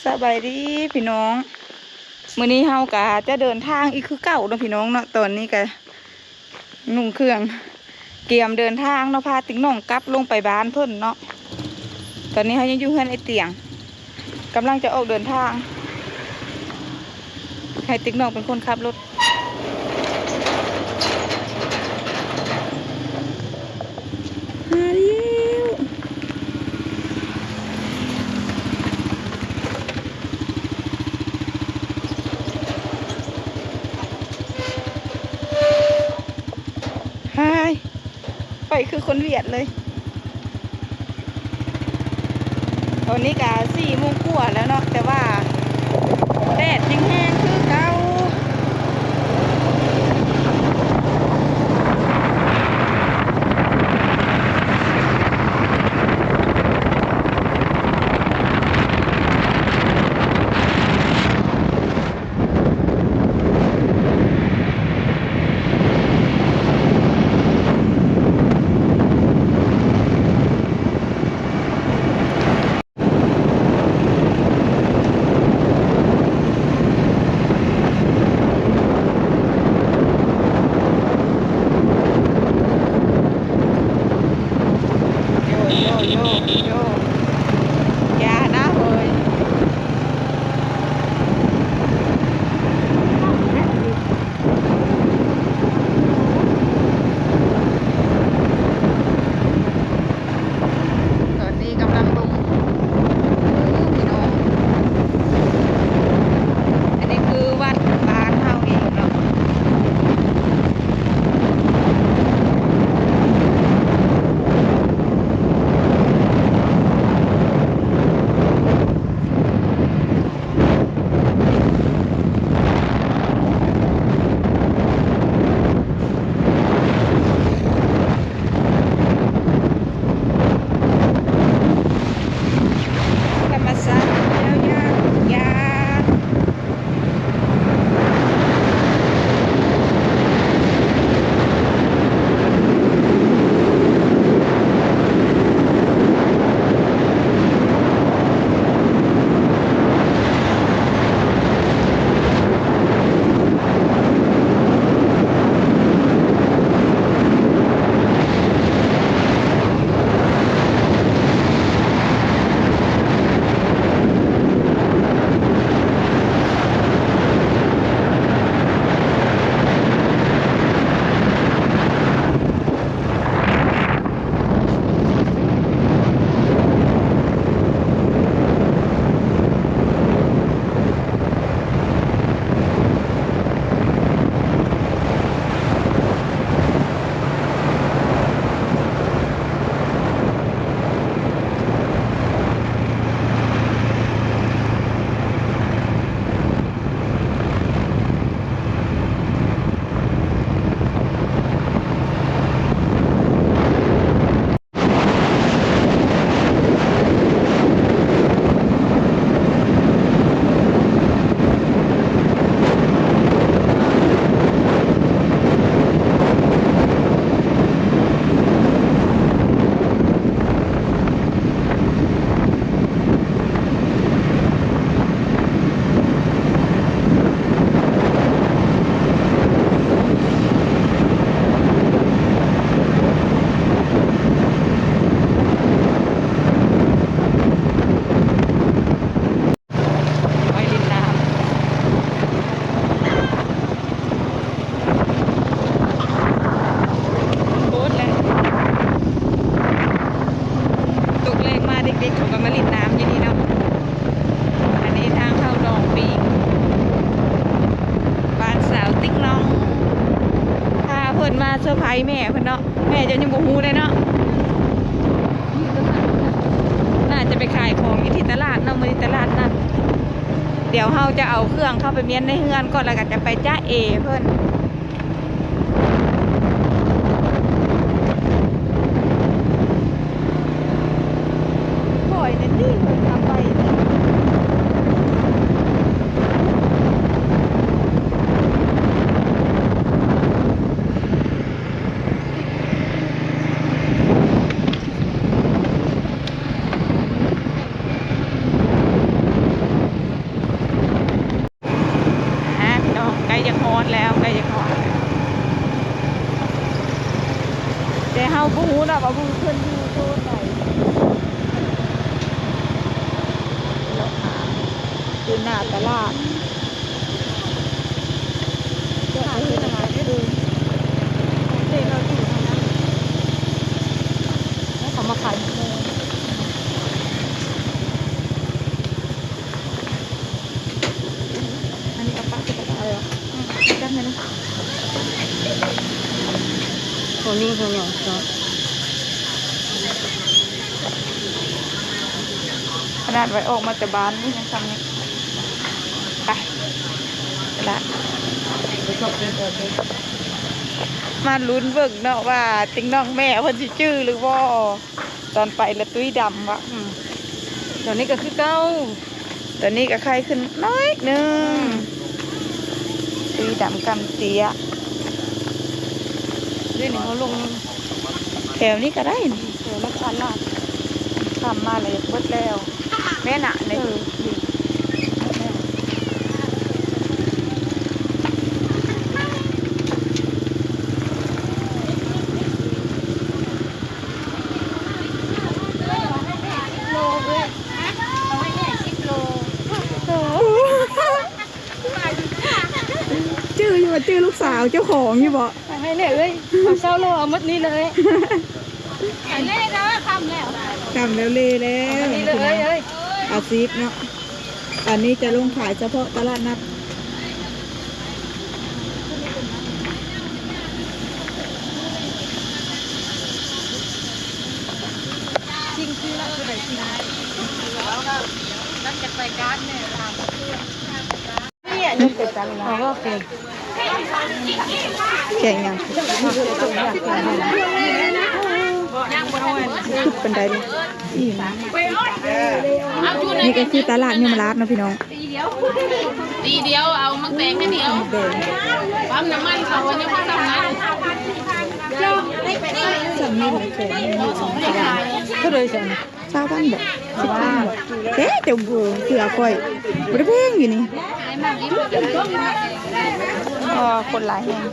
ສະບາຍດີພີ່ນ້ອງ ມື້ນີ້ເຮົາກະຈະເດີນທາງອີກຄືເກົ່າເນາະພີ່ນ້ອງເນາະ. ຕອນນີ້ກະນຸ່ງເຄື່ອງກຽມເດີນທາງເນາະ ພາຕິກນ້ອງກັບລົງໄປບ້ານເພິ່ນເນາະ. ຕອນນີ້ເຮົາຍັງຢູ່ເຮືອນອ້າຍຕຽງ ກຳລັງຈະອອກເດີນທາງ ໃຫ້ຕິກນ້ອງເປັນຄົນຂັບລົດ. ຫາຍ ໄປຄືຄົນຫວຽດເລີຍ. ຕອນນີ້ກະສີ່ໂມງກວ່າແລ້ວເນາະ ແຕ່ວ່າແດດຍັງແຮງຄືເກົ່າ. ໂຍ ໂຍ ໂຍ ໂຍ ຢ່ານະເຮີຍ. ຕອນນີ້ກຳລັງລົງພູພີ່ນ້ອງ. ອັນນີ້ຄືວັດບ້ານເຮົາເອງເນາະ. ທຳມະຊາດແລ້ວຢ່າ ຢ່າ. ໄປຫຼິ້ນນ້ຳ ໂຄດແຫຼະ ຕົກແລງມາເດັກໆເຂົາກໍມາຫຼິ້ນນ້ຳຢູ່ນີ້ເນາະ. ອັນນີ້ທາງເຂົ້າໜອງປີງ ບ້ານສາວຕິກນ້ອງ ພາເພິ່ນມາເຊີໄພແມ່ເພິ່ນເນາະ. ແມ່ເຈົ້າຍັງບໍ່ຮູ້ເດ້ເນາະ. ໜ້າຈະໄປຂາຍຂອງຢູ່ທີ່ຕະຫຼາດເນາະ ມື້ນີ້ຕະຫຼາດນັດ. ດຽວເຮົາຈະເອົາເຄື່ອງເຂົ້າໄປມ້ຽນໃນເຮືອນກ່ອນ ແລ້ວກໍຈະໄປຈາເອເພິ່ນ. ຖອຍແດ່ຕິ ຂັບໄປນີ້. ຕະຫຼາດ ເຈົ້າຂາຍຢູ່ທາງນັ້ນ ເອີ ເຈົ້າເຂົາມາຂາຍຢູ່ໂມງ. ອັນນີ້ກະປະ ກະປະເອົາ ອືມ ຈັບແມ່ນະ ຫົວມິງຫົວຫຍັງເນາະ ຂະໜາດໄວ້ອອກມາແຕ່ບ້ານນີ້ຍັງຊ່ຳນີ້ ໄປ ໄປລະ ມາລຸ້ນເບິ່ງເນາະວ່າຕິງນ້ອງແມ່ເພິ່ນຊິຈື່ຫຼືບໍ່ ຕອນໄປລະຕຸ້ຍດຳວະ ອືມ ຕອນນີ້ກະຄືເກົ່າ ຕອນນີ້ກະໄຄຂຶ້ນໜ້ອຍໜຶ່ງ ອືມ ຕຸ້ຍດຳກຳເຕຍ ດຽວນີ້ເຮົາລົງແຖວນີ້ກະໄດ້ ແຖວລະຄານລາດ ຄ່ຳມາລະຢາກເບິດແລ້ວ ແມ່ນນະ ເອີ ນີ້ ໂລເວີຍ ເອົາໃຫ້ແມ່ສິບໂລ ຈື່ຢູ່ວ່າຈື່ລູກສາວເຈົ້າຂອງຢູ່ບໍ່? ເອົາໃຫ້ແຫຼະເອີຍ ເອົາຊາວໂລ ເອົາໝົດນີ້ເລີຍ ເລີແລ້ວ ຄ່ຳແລ້ວ ຄ່ຳແລ້ວ ເລີແລ້ວ ເອົານີ້ເລີຍເອີຍ ອາຊີບເນາະ ອັນນີ້ຈະລົງຂາຍສະເພາະຕະຫຼາດນັດ. ສິ່ງທີ່ລະຄືໄດ້ສິ່ງນັ້ນ ຫຼັງຈາກໄປການແມ່ລາວ ນີ້ຍັງເປັນຈັງ ແກງຫຍັງ ຄືປານໃດເດ ອີ່ຫຍັງ ນີ້ກະຄືຕະຫຼາດຍົມລາດເນາະພີ່ນ້ອງ. ຕີດຽວ ເອົາໝາກແຕງແຄ່ດຽວ ປ້ຳນ້ຳມັນເຂົາ ຍັງບໍ່ຊ້ຳນັ້ນ ເທົ່າໃດຊັ້ນ? ຊາວພັນບໍ? ສິບພັນບໍ? ແທ້ ເຈົ້າບໍ່ເຊື່ອຂ້ອຍ ບໍ່ໄດ້ແພງຢູ່ນີ້ ອໍ ຄົນຫຼາຍແຮງ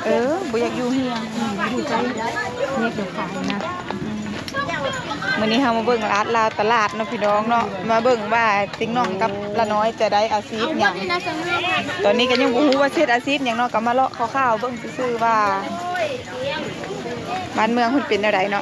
ເອີ ບໍ່ຢາກຢູ່ຮຽງ ມື້ນີ້ເຮົາມາເບິ່ງລາດລາວຕະຫຼາດເນາະພີ່ນ້ອງເນາະ ມາເບິ່ງວ່າຕິງນ້ອງກັບລານ້ອຍຈະໄດ້ອາຊີບຫຍັງ ຕອນນີ້ກະຍັງບໍ່ຮູ້ວ່າຊິເຮັດອາຊີບຫຍັງເນາະ ກະມາເລາະຂ່າວໆເບິ່ງຊື່ໆວ່າບ້ານເມືອງເພິ່ນເປັນແນວໃດເນາະ.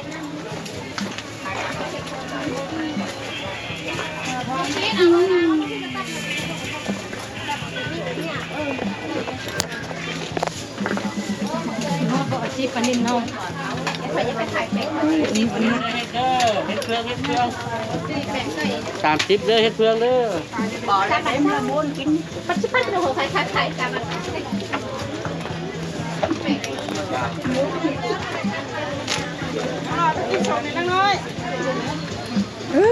ສາມສິບເດີ ເຮັດເຟືອງເດີ ເອີ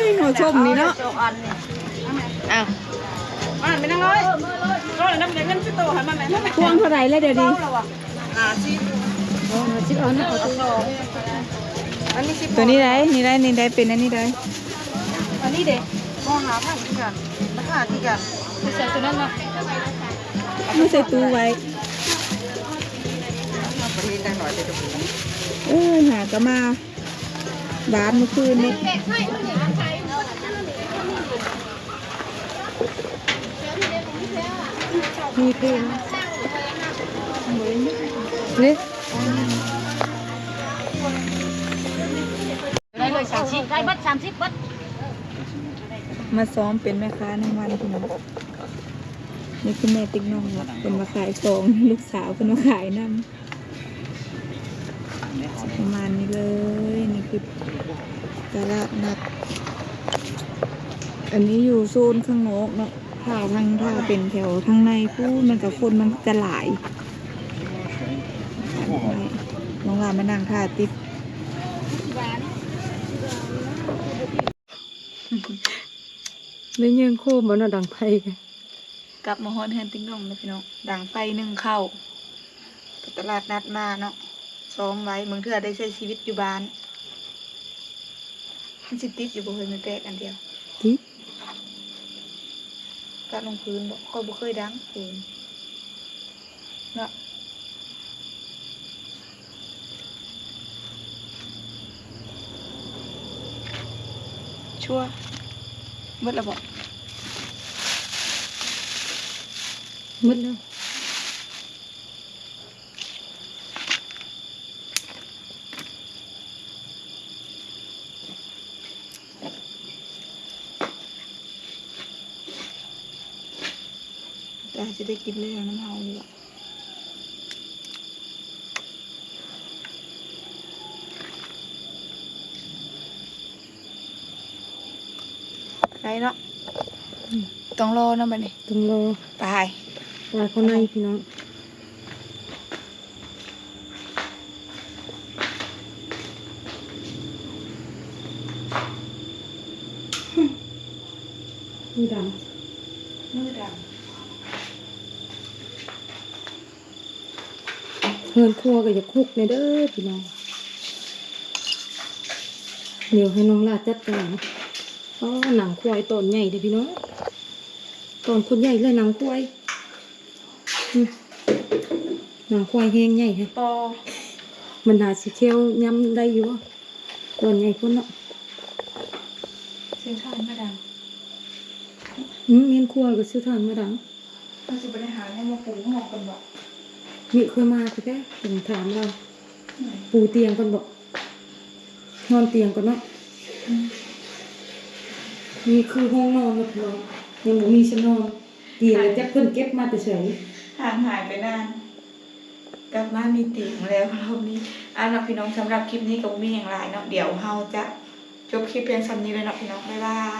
ຍ ຫົວສົ້ມນີ້ເນາະ ເອົາ ມາແມ່ນາງນ້ອຍ ເອົານຳເງິນຊິໂຕໃຫ້ມາແມ່ ພວງເທົ່າໃດແລ້ວດຽວນີ້? ຫ້າສິບ ສິບ ເອົານະ ເອົາໂຕ ອັນນີ້ສິບ ໂຕນີ້ໃດ ນີ້ໃດ ນີ້ໃດ ເປັນອັນນີ້ໃດ ອັນນີ້ເດ ໂຕຫ້າພັນຄືກັນ ລາຄາຄືກັນ ໃສ່ໂຕນັ້ນເນາະ ເອົາໃສ່ຕູ້ໄວ້ ເອີ ຫາກະມາ ບາດມື້ຄືນນີ້ ມີຄືນນີ້ ໄດ້ເລີຍ ສາມສິບ ໄດ້ເບິດ ສາມສິບ ເບິດ ມາຊ້ອມເປັນແມ່ຄ້ານາງວັນພີ່ນ້ອງ ນີ້ຄືແມ່ຕິກນ້ອງເນາະ ເພິ່ນມາຂາຍຂອງ ລູກສາວເພິ່ນມາຂາຍນຳ. ປະມານນີ້ເລີຍ ນີ້ຄືຕະຫຼາດນັດ ອັນນີ້ຢູ່ໂຊນຂ້າງນອກເນາະ ຖ້າທາງ ຖ້າເປັນແຖວທາງໃນພຸ້ນ ມັນກະຄົນມັນຈະຫຼາຍ ນ້ອງຫຼ້າມານັ່ງຖ້າຕິດ. ໄດ້ຍິງໂຄມເອົາເນາະ ດັງໄຟ. ກັບມາຮອດເຮືອນຕິກນ້ອງແລ້ວພີ່ນ້ອງ ດັງໄຟໜຶ້ງເຂົ້າ ໄປຕະຫຼາດນັດມາເນາະ ຊອງໄວ້ ບາງເທື່ອໄດ້ໃຊ້ຊີວິດຢູ່ບ້ານ. ມັນຊິຕິດຢູ່ບໍ່ເຮີ້ຍ ແມ່ແປກອັນດຽວ? ຕິດ. ກະລົງພື້ນບໍ? ຂ້ອຍບໍ່ເຄີຍດັງເຄີຍເນາະ. ຕົວ ໝົດແລ້ວບໍ່? ໝົດແລ້ວ. ຕາຊິໄດ້ກິນແລ້ວນຳເຮົານີ້ລະ ໄດ້ເນາະ. ອືມ ຕ້ອງລໍເນາະບັດນີ້ ຕ້ອງລໍ ໄປ ໄປຂ້າງໃນພີ່ນ້ອງ. ມືດຳ ມືດຳ. ເຮືອນຄົວກໍຢາກຮຸກແດ່ເດີພີ່ນ້ອງ. ດຽວໃຫ້ນ້ອງຫຼ້າຈັດການ. ອໍ ໜັງຄວາຍຕອນໃຫຍ່ເດ້ພີ່ນ້ອງ ຕອນຄົນໃຫຍ່ເລີຍໜັງຄວາຍ. ອືມ ໜັງຄວາຍແຮງໃຫຍ່ແທ້ ມັນໜາຊິແຂ້ວຍຳໄດ້ຢູ່ບໍ່? ຕອນໃຫຍ່ພຸ້ນເນາະ. ຊື້ຖ່ານມາດັງ. ອືມ ເຮືອນຄົວກໍຊື້ຖ່ານມາດັງ. ເຮົາຊິບໍ່ໄດ້ຫາແນວມາປູຫ້ອງກ່ອນບໍ່? ມີ ຄ່ອຍມາແທ້ໆ ຕ້ອງຖາມລາວ. ອືມ ປູຕຽງກ່ອນບໍ່? ນອນຕຽງກ່ອນເນາະ. ອືມ ນີ້ຄືຫ້ອງນອນເນາະພີ່ນ້ອງ ຍັງບໍ່ມີຊະນອນ. ຕຽງແລ້ວຈັກເພິ່ນເກັບມາແຕ່ໃສ ຫ່າງຫາຍໄປນານ. ກັບມາມີຕຽງແລ້ວຮອບນີ້. ເອົາເນາະພີ່ນ້ອງ ສຳລັບຄລິບນີ້ກໍບໍ່ມີຫຍັງຫຼາຍເນາະ ດຽວເຮົາຈະຈົບຄລິບພຽງສ່ຳນີ້ເລີຍເນາະພີ່ນ້ອງ ບາຍບາຍ.